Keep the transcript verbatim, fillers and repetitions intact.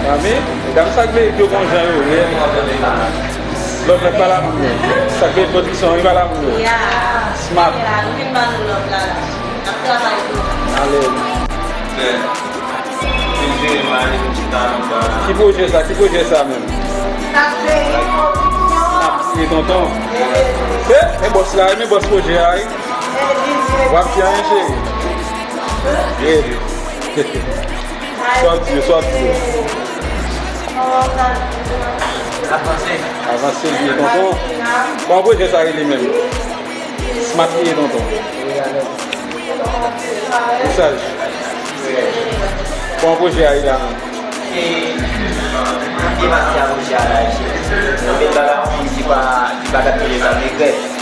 Mami, medam sa k vle yo gon jan yo ye. Lòt nèg pa la moun yo. Sa k vle pwodiksyon yo pa la moun yo. Smart. Ale. Ki pwojè sa? Ki pwojè sa menm? Snap ye tonton. E, e bòs la, e men bòs pwojè a, wi. W ap fè anyen, cheri. Ye. Sa w di yo, sa w di yo. Avanse byen, tonton. Kòman pwojè sa rele menm? Smart li ye, tonton. Mesaj. Kòman pwojè a ye la menm? E, e pase a pwojè a la, cheri. Anpil bagay, moun ki pa, ki pa t ap kite sa regrèt.